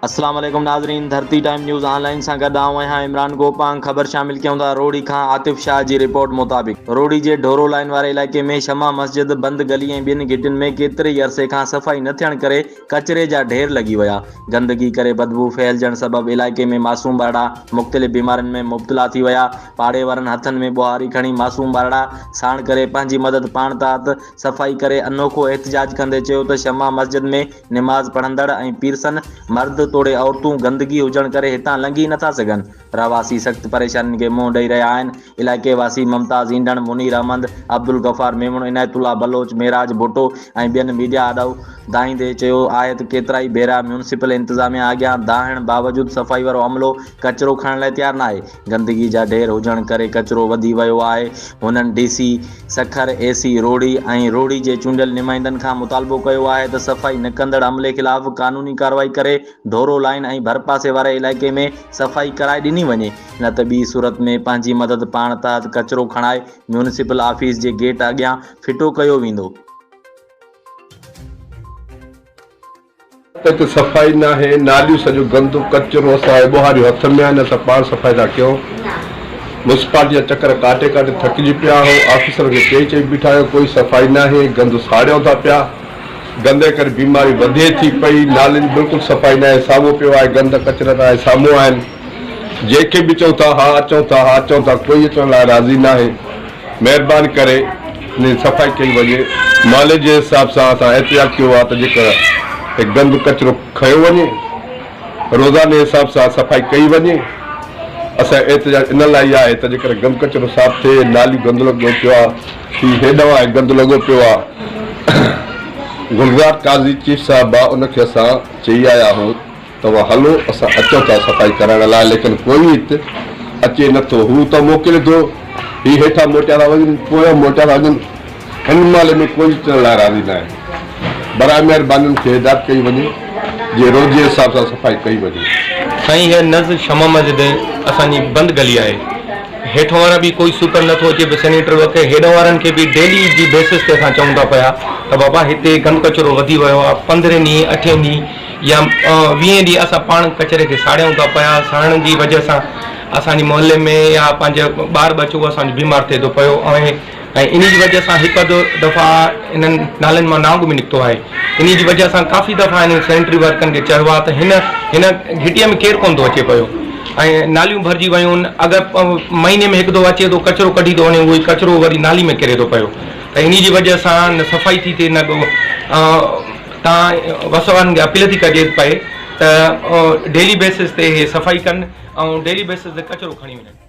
اسلام عليڪم ناظرين ڌرتي ٽائيم نيوز آن لائين سان گڏ آئون آهيان عمران گوپانگ خبر شامل ڪيون ٿا روهڙي کان عاطف شاهه جي رپورٽ مطابق روهڙي جي ڍورو لائين واري علائقي ۾ شمع مسجد بند گلي ۽ ٻين گهٽين ۾ ڪيتري ئي عرصي کان صفائي نه ٿيڻ ڪري ڪچري جا ڍير لڳي ويا گندگي ڪري بدبوء ڦهلجڻ سبب علائقي ۾ معصوم ٻارڙا مختلف بيمارين ۾ مبتلا ٿي ويا پاڙي وارن هٿن ۾ ٻوهاري کڻي معصوم ٻارڙا ساڻ ڪري پنهنجي مدد پاڻ تحت صفائي ڪري انوکو احتجاج ڪندي چيو ته شمع مسجد ۾ نماز پڙهندڙ ۽ پيرسن مرد توڙي عورتون گندگي هجڻ ڪري هتان لنگهي نٿا سگهن، رهواسي سخت پريشانين کي منهن ڏئي رهيا آهن، علائقي واسي ممتاز اينڊڻ، منير احمد، عبدالغفار ميمڻ، عنايت الله بلوچ، معراج ڀٽو ۽ ٻين ميڊيا آڏو دانهيندي چيو آهي ته ڪيترائي ڀيرا ميونسپل انتظاميا اڳيان دانهڻ باوجود صفائي وارو عملو ڪچرو کڻڻ لاء تيار ناهي، گندگي جا ڍير هجڻ ڪري ڪچرو وڌي ويو آهي، هنن D C Sukkur, A C Rohri ۽ Rohri جي چونڊيل نمائندن کان مطالبو ڪيو آهي ته صفائي نه ڪندڙ عملي خلاف قانوني ڪارروائي ڪري ڍورو لائين ۽ ڀرپاسي واري علائقي ۾ صفائي ڪرائي ڏني وڃي نه ته ٻي صورت ۾ پنهنجي مدد پاڻ تحت ڪچرو کڻائي ميونسپل آفيس جي گيٽ اڳيان ڦٽو ڪيو ويندو. هتي صفائي ناهي، ناليون سڄو گند ڪچرو اسان جي ٻوهاريون هٿ ۾ آهن اسان پاڻ صفائي ٿا ڪيون ميونسپالٽي جا چڪر ڪاٽي ڪاٽي ٿڪجي پيا آهيون آفيسرن کي چئي چئي بيٺا آهيون ڪوئي صفائي ناهي گند ساڙيون ٿا پيا گند جي ڪري بيماري وڌي ٿي پئي نالين جي بلڪل صفائي ناهي سامهون پيو آهي گند ڪچرا ته آهي سامهون آهن جنهن کي به چئون ٿا ها اچون ٿا ها اچون ٿا ڪوئي اچڻ لاء راضي ناهي مهرباني ڪري انهي جي صفائي ڪئي وڃي. محلي جي حساب سان اسان احتجاج ڪيو آهي ته جيڪر هي گند ڪچرو کنيو وڃي روزاني حساب سان صفائي ڪئي وڃي اسان جو احتجاج ان لاء ئي آهي ته جيڪر گند ڪچرو صاف ٿئي ناليون گند لڳو پيو آهي هي هيڏانهن آهي گند لڳو پيو آهي گلزار قاضي چيف صاحب آهي ان کي اسان چئي آيا آهيون توهان هلو اسان اچون ٿا صفائي ڪرائڻ لاء ليڪن ڪوئي هت اچي نه ٿو. هو اتان موڪلي ٿو، هي هيٺان موٽيا ٿا وڃن، پويان موٽيا ٿا وڃن. هن محلي ۾ ڪوئي اچڻ لاء راضي ناهي. براء مهرباني انهن کي هدايت ڪئي وڃي جي روز جي حساب سان صفائي ڪئي وڃي. سائين هيء نزد شمع مسجد اسان جي بند گلي آهي. هيٺون وارا به ڪوئي سوپر نه ٿو اچي به سينيٽري ورڪ هيڏانهن وارن کي به ڊيلي جي بيسس تي اسان چئون ٿا پيا ته بابا هتي گند ڪچرو وڌي ويو آهي پندرهين ڏينهن اٺين ڏينهن يا ويهين ڏينهن اسان پاڻ ڪچري کي ساڙيون ٿا پيا ساڙڻ جي وجه سان اسان جي محلي ۾ يا پنهنجي ٻار ٻچو اسان جو بيمار ٿئي ٿو پيو ۽ ۽ انهي جي وجه سان هڪ اڌ دفعا انهن نالن مان نانگ به نڪتو آهي انهي جي وجه سان ڪافي دفعا انهن سينيٽري ورڪن کي چيو آهي ته هن هن گهٽي ۾ ڪير ڪونه ٿو اچي پيو ۽ ناليون ڀرجي ويون اگر مهيني ۾ هڪ دفعو اچي ٿو ڪچرو ڪڍي ٿو وڃي اهو ئي ڪچرو وري نالي ۾ ڪري ٿو پيو ته انهي جي وجه سان نه صفائي ٿي ٿئي نه تان وس وارن کي اپيل ٿي ڪجي پئي ته ڊيلي بيسس تي هي صفائي ڪن ۽ ڊيلي بيسس تي ڪچرو کڻي وڃن.